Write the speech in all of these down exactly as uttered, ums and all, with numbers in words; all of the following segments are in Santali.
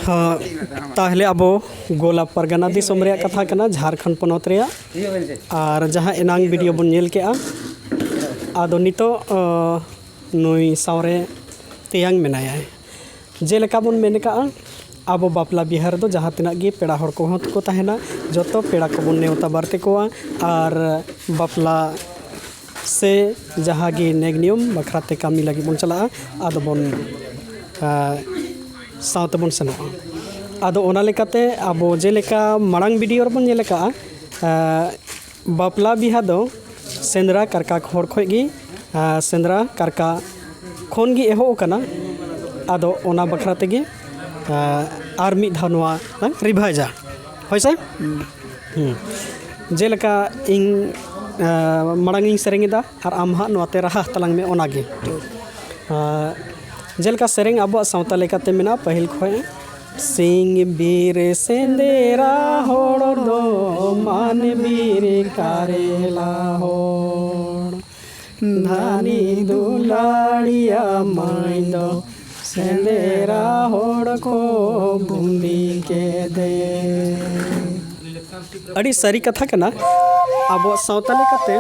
ᱦᱚᱸ, ᱛᱟᱦᱞᱮ ᱟᱵᱚ ᱜᱳᱞᱟ ᱯᱟᱨᱜᱟᱱᱟ ᱫᱤᱥᱚᱢ ᱨᱮᱭᱟᱜ ᱠᱟᱛᱷᱟ ᱠᱟᱱᱟ, ᱡᱷᱟᱲᱠᱷᱚᱸᱰ ᱯᱚᱱᱚᱛ ᱨᱮᱭᱟᱜ᱾ ᱟᱨ ᱡᱟᱦᱟᱸ ᱮᱱᱟᱝ ᱵᱷᱤᱰᱤᱭᱳ ᱵᱚᱱ ᱧᱮᱞ ᱠᱮᱜᱼᱟ, ᱟᱫᱚ ᱱᱤᱛᱚᱜ, ᱚ, ᱱᱩᱭ ᱥᱟᱶᱨᱮ ᱛᱮᱭᱟᱝ ᱢᱮᱱᱟᱭᱟ᱾ ᱡᱮᱞᱮᱠᱟ ᱵᱚᱱ ᱢᱮᱱ ᱠᱟᱜᱼᱟ, ᱟᱵᱚ ᱵᱟᱯᱞᱟ ᱵᱤᱦᱟᱹ ᱨᱮᱫᱚ ᱡᱟᱦᱟᱸ ᱛᱤᱱᱟᱹᱜ ᱜᱮ ᱯᱮᱲᱟ ᱦᱚᱲ ᱠᱚᱦᱚᱸ ᱠᱚ ᱛᱟᱦᱮᱱᱟ, ᱡᱚᱛᱚ ᱯᱮᱲᱟ ᱠᱚᱵᱚᱱ ᱱᱮᱣᱛᱟ ᱵᱟᱨᱛᱮ ᱠᱚᱣᱟ᱾ ᱟᱨ ᱵᱟᱯᱞᱟ ᱥᱮ ᱡᱟᱦᱟᱸ ᱜᱮ ᱱᱮᱠ ᱱᱤᱭᱚᱢ ᱵᱟᱠᱷᱨᱟ ᱛᱮ ᱠᱟᱹᱢᱤ ᱞᱟᱹᱜᱤᱫ ᱵᱚᱱ ᱪᱟᱞᱟᱜᱼᱟ, ᱟᱫᱚ ᱵᱚᱱ, ᱟ, ᱥᱟᱶ ᱛᱮᱵᱚᱱ ᱥᱮᱱᱚᱜᱼᱟ᱾ ᱟᱫᱚ ᱚᱱᱟ ᱞᱮᱠᱟᱛᱮ ᱟᱵᱚ ᱡᱮᱞᱮᱠᱟ ᱢᱟᱲᱟᱝ ᱵᱷᱤᱰᱤᱭᱳ ᱨᱮᱵᱚᱱ ᱧᱮᱞ ᱟᱠᱟᱜᱼᱟ, ᱟ, ᱵᱟᱯᱞᱟ ᱵᱤᱦᱟ ᱫᱚ ᱥᱮᱸᱫᱽᱨᱟ ᱠᱟᱨᱠᱟ ᱦᱚᱲ ᱠᱷᱚᱡ ᱜᱮ, ᱟ, ᱥᱮᱸᱫᱽᱨᱟ ᱠᱟᱨᱠᱟ ᱠᱷᱚᱱ ᱜᱮ ᱮᱦᱚᱵ ᱟᱠᱟᱱᱟ᱾ ᱟᱫᱚ ᱚᱱᱟ ᱵᱟᱠᱷᱨᱟ ᱛᱮᱜᱮ, ᱟ, ᱟᱨ ᱢᱤᱫ ᱫᱷᱟᱣ ᱱᱚᱣᱟ ᱞᱟᱝ ᱨᱤᱵᱷᱟᱭᱤᱡᱟ᱾ ᱦᱳᱭ ᱥᱮ? ᱦᱩᱸ᱾ ᱡᱮᱞᱮᱠᱟ ᱤᱧ, ᱟ, ᱢᱟᱲᱟᱝ ᱤᱧ ᱥᱮᱨᱮᱧ ᱮᱫᱟ ᱟᱨ ᱟᱢ ᱦᱟᱸᱜ ᱱᱚᱣᱟ ᱛᱮ ᱨᱟᱦᱟ ᱛᱟᱞᱟᱝ ᱢᱮ, ᱚᱱᱟᱜᱮ᱾ ᱟ, ᱡᱮᱞᱮᱠᱟ ᱥᱮᱨᱮᱧ ᱟᱵᱚᱣᱟᱜ ᱥᱟᱶᱛᱟ ᱞᱮᱠᱟᱛᱮ ᱢᱮᱱᱟᱜᱼᱟ, ᱯᱟᱹᱦᱤᱞ ᱠᱷᱚᱱ, ᱥᱤᱧ ᱵᱤᱨ ᱥᱮᱸᱫᱽᱨᱟ ᱦᱚᱲ ᱫᱚ ᱢᱟᱱ ᱵᱤᱨ ᱠᱟᱨᱮᱞᱟ ᱦᱚᱲ, ᱫᱷᱟᱹᱱᱤ ᱫᱩᱞᱟᱹᱲᱤᱭᱟ ᱢᱟᱹᱭ ᱫᱚ ᱥᱮᱸᱫᱽᱨᱟ ᱦᱚᱲ ᱠᱚ ᱵᱩᱸᱫᱤ ᱠᱮᱫᱮ᱾ ᱟᱹᱰᱤ ᱥᱟᱹᱨᱤ ᱠᱟᱛᱷᱟ ᱠᱟᱱᱟ, ᱟᱵᱚᱣᱟᱜ ᱥᱟᱶᱛᱟ ᱞᱮᱠᱟᱛᱮ᱾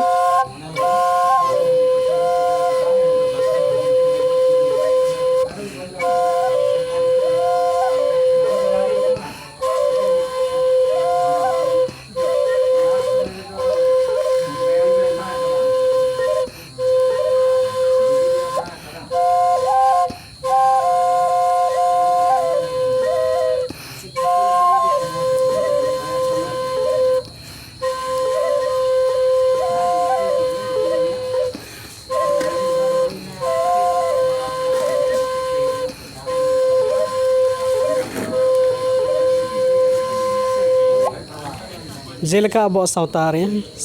ᱡᱮᱞᱮᱠᱟ ᱟᱵᱚᱣᱟᱜ ᱥᱟᱶᱛᱟ ᱨᱮ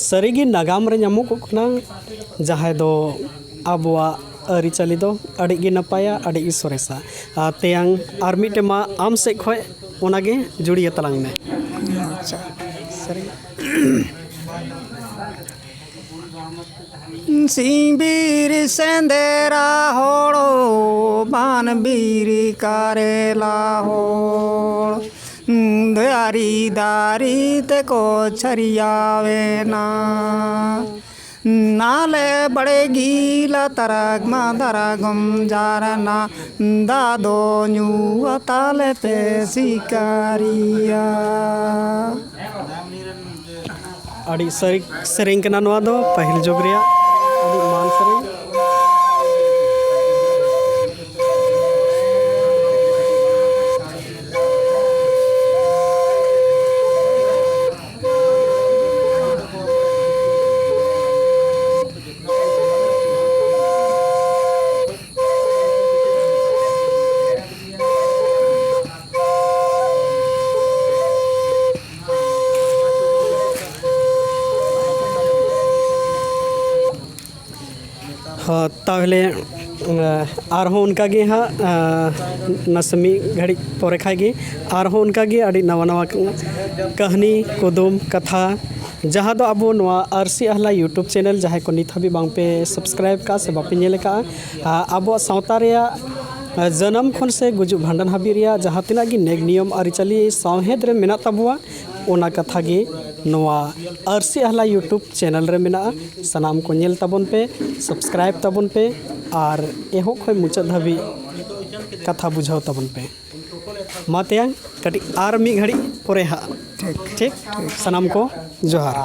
ᱥᱟᱹᱨᱤᱜᱮ ᱱᱟᱜᱟᱢ ᱨᱮ ᱧᱟᱢᱚᱜᱚᱜ ᱠᱟᱱᱟ, ᱡᱟᱦᱟᱸᱭ ᱫᱚ ᱟᱵᱚᱣᱟᱜ ᱟᱹᱨᱤᱪᱟᱹᱞᱤ ᱫᱚ ᱟᱹᱰᱤ ᱜᱮ ᱱᱟᱯᱟᱭᱟ, ᱟᱹᱰᱤ ᱜᱮ ᱥᱚᱨᱮᱥᱟ᱾ ᱟᱨ ᱛᱮᱭᱟᱝ ᱟᱨ ᱢᱤᱫᱴᱮᱱ ᱢᱟ ᱟᱢ ᱥᱮᱫ ᱠᱷᱚᱱ ᱚᱱᱟᱜᱮ ᱡᱩᱲᱤᱭᱟᱹ ᱛᱟᱞᱟᱝ ᱢᱮ᱾ ᱟᱪᱪᱷᱟ, ᱥᱟᱹᱨᱤ᱾ ᱥᱤᱧ ᱵᱤᱨ ᱥᱮᱸᱫᱽᱨᱟ ᱦᱚᱲ ᱵᱟᱱ ᱵᱤᱨ ᱠᱟᱨᱮᱞᱟ ᱦᱚᱲ ᱫᱟᱨᱤ ᱫᱟᱨᱤ ᱛᱮᱠᱚ ᱪᱷᱟᱹᱨᱭᱟᱣᱮᱱᱟ᱾ ᱱᱟᱞᱮ ᱵᱟᱲᱮ ᱜᱤᱞᱟ ᱛᱟᱨᱟᱜᱽ ᱢᱟ ᱫᱟᱨᱟᱜᱚᱢ ᱡᱟᱨᱱᱟ, ᱫᱟᱜ ᱫᱚ ᱧᱩ ᱟᱛᱟᱞᱮ ᱯᱮ ᱥᱤᱠᱟᱨᱤᱭᱟ᱾ ᱟᱹᱰᱤ ᱥᱟᱹᱨᱤ ᱥᱮᱨᱮᱧ ᱠᱟᱱᱟ ᱱᱚᱣᱟ ᱫᱚ, ᱯᱟᱹᱦᱤᱞ ᱡᱩᱜᱽ ᱨᱮᱭᱟᱜ ᱟᱹᱰᱤ ᱢᱟᱱ ᱥᱮᱨᱮᱧ᱾ ᱦᱚᱸ, ᱛᱟᱦᱚᱞᱮ, ᱟᱨᱦᱚᱸ ᱚᱱᱠᱟ ᱜᱮ ᱦᱟᱸᱜ, ᱱᱟᱥᱮ ᱢᱤᱫ ᱜᱷᱟᱹᱲᱤᱡ ᱯᱚᱨᱮ ᱠᱷᱟᱡ ᱜᱮ ᱟᱨᱦᱚᱸ ᱚᱱᱠᱟ ᱜᱮ ᱟᱹᱰᱤ ᱱᱟᱣᱟ ᱱᱟᱣᱟ ᱠᱟᱹᱦᱱᱤ, ᱠᱩᱫᱩᱢ, ᱠᱟᱛᱷᱟ, ᱡᱟᱦᱟᱸ ᱫᱚ ᱟᱵᱚ ᱱᱚᱣᱟ ᱟᱹᱨᱥᱤ ᱟᱦᱞᱟ YouTube channel, ᱡᱟᱦᱟᱸᱭ ᱠᱚ ᱱᱤᱛ ᱦᱟᱹᱵᱤᱡ ᱵᱟᱝ ᱯᱮ subscribe ᱠᱟᱜᱼᱟ ᱥᱮ ᱵᱟᱯᱮ ᱧᱮᱞ ᱟᱠᱟᱫᱼᱟ, ᱟ-, ᱟᱵᱚᱣᱟᱜ ᱥᱟᱶᱛᱟ ᱨᱮᱭᱟᱜ, ᱟ, ᱡᱟᱱᱟᱢ ᱠᱷᱚᱱ ᱥᱮ ᱜᱩᱡᱩᱜ ᱵᱷᱟᱸᱰᱟᱱ ᱦᱟᱹᱵᱤᱡ ᱨᱮᱭᱟᱜ ᱡᱟᱦᱟᱸ ᱛᱤᱱᱟᱹᱜ ᱜᱮ ᱱᱮᱠ ᱱᱤᱭᱚᱢ ᱟᱹᱨᱤᱪᱟᱹᱞᱤ ᱥᱟᱶᱦᱮᱫ ᱨᱮ ᱢᱮᱱᱟᱜ ᱛᱟᱵᱚᱣᱟ, ᱚᱱᱟ ᱠᱟᱛᱷᱟ ᱜᱮ ᱱᱚᱣᱟ ᱟᱹᱨᱥᱤ ᱟᱦᱞᱟ YouTube channel ᱨᱮ ᱢᱮᱱᱟᱜᱼᱟ᱾ ᱥᱟᱱᱟᱢ ᱠᱚ ᱧᱮᱞ ᱛᱟᱵᱚᱱ ᱯᱮ, subscribe ᱛᱟᱵᱚᱱ ᱯᱮ ᱟᱨ ᱮᱦᱚᱵ ᱠᱷᱚᱱ ᱢᱩᱪᱟᱹᱫ ᱫᱷᱟᱹᱵᱤᱡ ᱠᱟᱛᱷᱟ ᱵᱩᱡᱷᱟᱹᱣ ᱛᱟᱵᱚᱱ ᱯᱮ᱾ ᱢᱟ ᱛᱮᱭᱟᱝ, ᱠᱟᱹᱴᱤᱡ ᱟᱨ ᱢᱤᱫ ᱜᱷᱟᱹᱲᱤᱡ ᱯᱚᱨᱮ ᱦᱟᱸᱜ᱾ ᱴᱷᱤᱠ᱾ ᱴᱷᱤᱠ? ᱥᱟᱱᱟᱢ ᱠᱚ ᱡᱚᱦᱟᱨ᱾